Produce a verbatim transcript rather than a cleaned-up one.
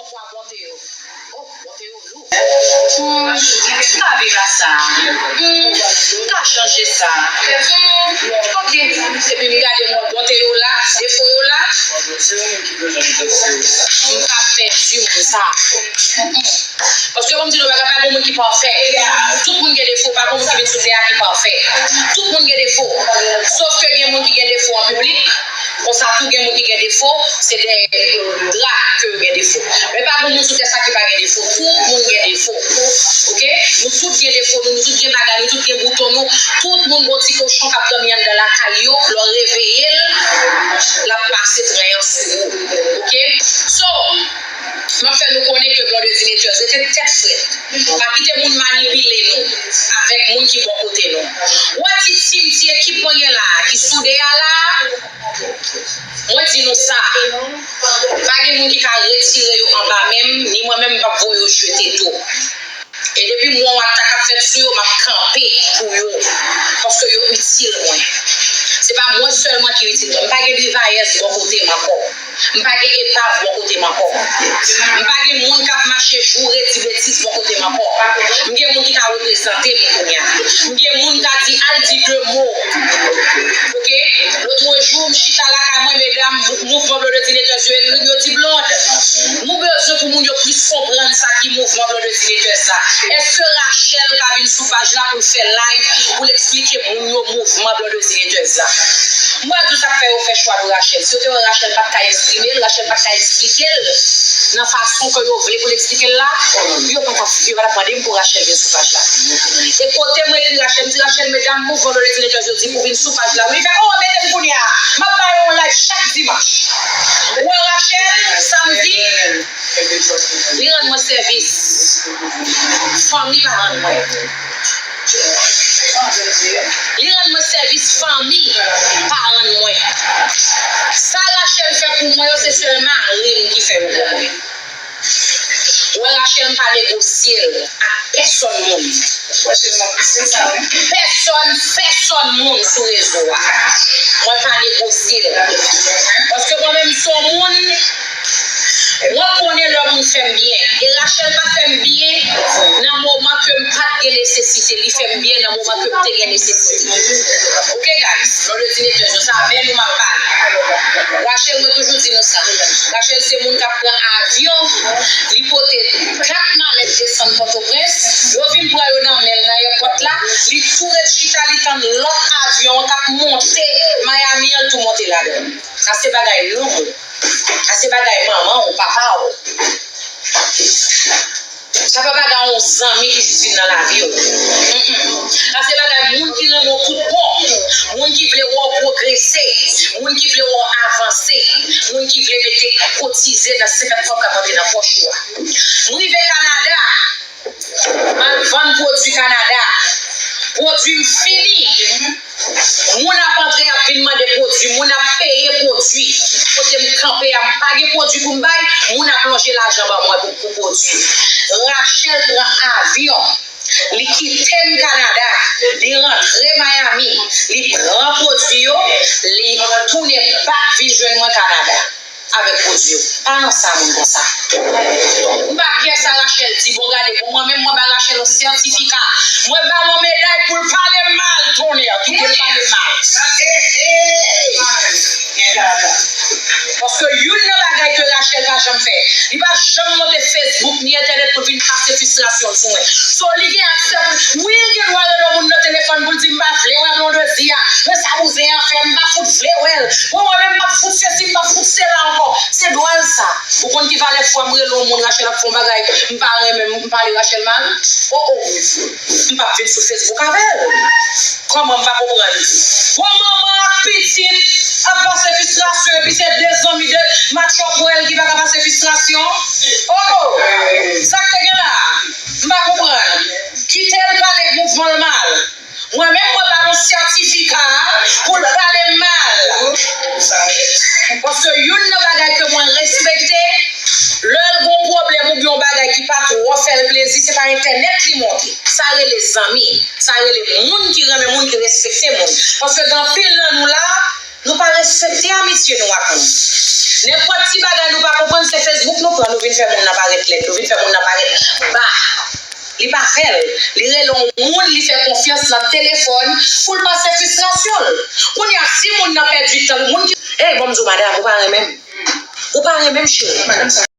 Pwa bonte yo. Oh, bonte yo lou. Hmm, m ka viv ak sa. Hmm, m ka chanje sa. Hmm, ok. Epi m gade m wè bonte yo la, defo yo la. M pa pèdi moun sa. Mm-mm. Paske ban m di nou bagay, pa gen moun ki pafè. Tout moun gen defo, pa gen moun ki vin sou tè a ki pafè. Tout moun gen defo. Sòf ke gen moun ki gen defo an piblik, konsa tou gen moun ki gen defo, se dèyè dra ke yo gen defo. Men pa gen moun sou tè sa ki pa gen defo. Tout moun gen defo. Ok? Nou tout gen defo nou, nou tout gen bagay, nou tout gen bouton nou. Tout moun gon ti kochon k ap dòmi anndan lakay yo, lè w reveye l, l ap pase trèy an sou ou. Ok? So, m ap fè nou konnen ke Blondedy Natures rete tèt frèt. Pa kite moun manipile nou avèk moun ki bò kote nou. Ou wè ti tim, ti ekip mwen gen la a, ki soude a la a, mwen di nou sa, pa gen moun ki ka retire yo anba men m, ni mwen menm m p ap voye yo jete tou. E depi m wè yon atak ap fèt sou yo, m ap kanpe pou yo. Paske yo itil mwen. Se pa mwen sèlman ki itil mwen. M pa gen Levi's bò kote m ankò. M pa gen epav bò kote m ankò. M pa gen moun k ap mache joure di betiz bò kote m ankò. M gen moun ki ka reprezante m kounye a. M gen moun k a di al di de mo. Ok? Lòt jou, m chita lakay mwen, medam, mouvman Blondedy Natures yo ekri m, yo di, Blonde, nou bezwen pou moun yo plis konprann sa ki mouvman Blondedy Natures la. Èske Rachel ka vin sou paj la pou l fè live, pou l eksplike moun yo mouvman Blondedy Natures la? M pral di w sa k fè yo fè chwa pou Rachel. Si yo te wè Rachel pa t ka eksprime l, Rachel pa t ka eksplike l nan fason ke yo vle pou l eksplike l la, yo pa t ap, yo pa t ap mande m pou Rachel vin sou paj la. E kote m ekri Rachel, m di, Rachel, medam, mouvman Blondedy Natures yo di pou vin sou paj la. Wi, li fè, oh, mete m kounye a. M ap ba yo yon live chak dimanch. Ou wè Rachel, samdi, li rann mwen sèvis. Fanmi pa rann mwen. Li rann mwen sèvis fanmi pa rann mwen. Sa Rachel fè pou mwen yo, se sèl mari m ki fè yo pou mwen. Wè Rachel, m pa negosye l ak pèsòn moun. Pèsòn, pèsòn moun sou rezo a. Mwen pa negosye l. Paske mwen menm, m se yon moun, mwen konnen lè moun fè m byen. E Rachel pa fè m byen nan moman ke m pa t gen nesesite. Li fè m byen nan moman ke m te gen nesesite. Ok, guys? Blondedy Natures, sa avè nou m ap pale. Rachel, mwen toujou di nou sa. Rachel se moun k ap pran avyon, li pote kat malèt desann Pòtoprens, yo vin pran yo nan men l nan èpòt la, li tou ret chita, li tann lòt avyon an k ap monte Miami an, l tou monte ladan l. Sa se bagay lanmou. Sa se bagay manman w, papa w. Sa pa bagay yon zanmi ki jis vin nan lavi w. Mm-mm. Sa se bagay moun ki renmen w tout bon. Moun ki vle wè w pwogrese. Moun ki vle wè w avanse. Moun ki vle mete kotize nan senkant kòb k ap antre nan pòch ou a. M rive Kanada. M al vann pwodui Kanada. Pwodui m fini. Moun ap antre, ap vin mande pwodui, moun ap peye pwodui. Kote m kanpe a, m pa gen pwodui pou m bay, moun ap lonje lajan ban mwen pou, pou pwodui. Rachel pran avyon, li kite m Kanada, li rantre Miami, li pran pwodui yo, li tounen bak vin jwenn mwen Kanada. Avèk pwodui yo. Pa nan sa moun konsa. M pa kè sa Rachel di, bon gade, bon mwen menm mwen bay Rachel yon sètifika. Mwen ba l yon meday pou l pale m mal, tonnè, kite l pale m mal. Paske youn nan bagay ke Rachel pa janm fè, li pa janm monte Facebook ni entènèt pou l vin pase fristrasyon l sou mwen. So, li gen aksè pou, wi, l gen dwa rele yon moun nan telefòn pou l di, m pa vle wè Blondedy a. Men sa bouzen an fè, m pa fout vle wè l. Bon, mwen menm, m pa fout sesi, m pa fout sela ankò. Se dwa l sa. Ou konn ki valè fwa m rele yon moun, Rachel ap fè yon bagay, m pa renmen, m pale Rachel mal? Oh, oh. M p ap vin sou Facebook avè l. Kòman m pa konprann? Bon, manman ak pitit ap pase fristrasyon, epi se de zanmi de match up wè l ki pa ka pase fristrasyon? Oh, oh. Sa k te gen la? M pa konprann. Kite l pale mouvman l mal. Mwen menm, mwen ba l yon sètifika pou l pale m mal. Paske youn nan bagay ke mwen respekte, lè l gon pwoblèm oubyen yon bagay ki pa twò fè l plezi, se pa entènèt li monte. Sa rele zanmi. Sa rele moun ki renmen moun, ki respekte moun. Paske gen anpil nan nou la, Nou pa respekte amitye nou ak moun. Nenpòt ti bagay nou pa konprann, se Facebook nou pran, nou vin fè moun nan parèt lèd, nou vin fè moun nan parèt ba. Li pa fè l. Li rele yon moun, li fè konfyans nan telefòn pou l pase fristrasyon l. Kounye a, si moun nan pèdi tan, moun ki. Ey, bon, m di w, madanm, ou pa renmen m. Ou pa renmen m, cheri.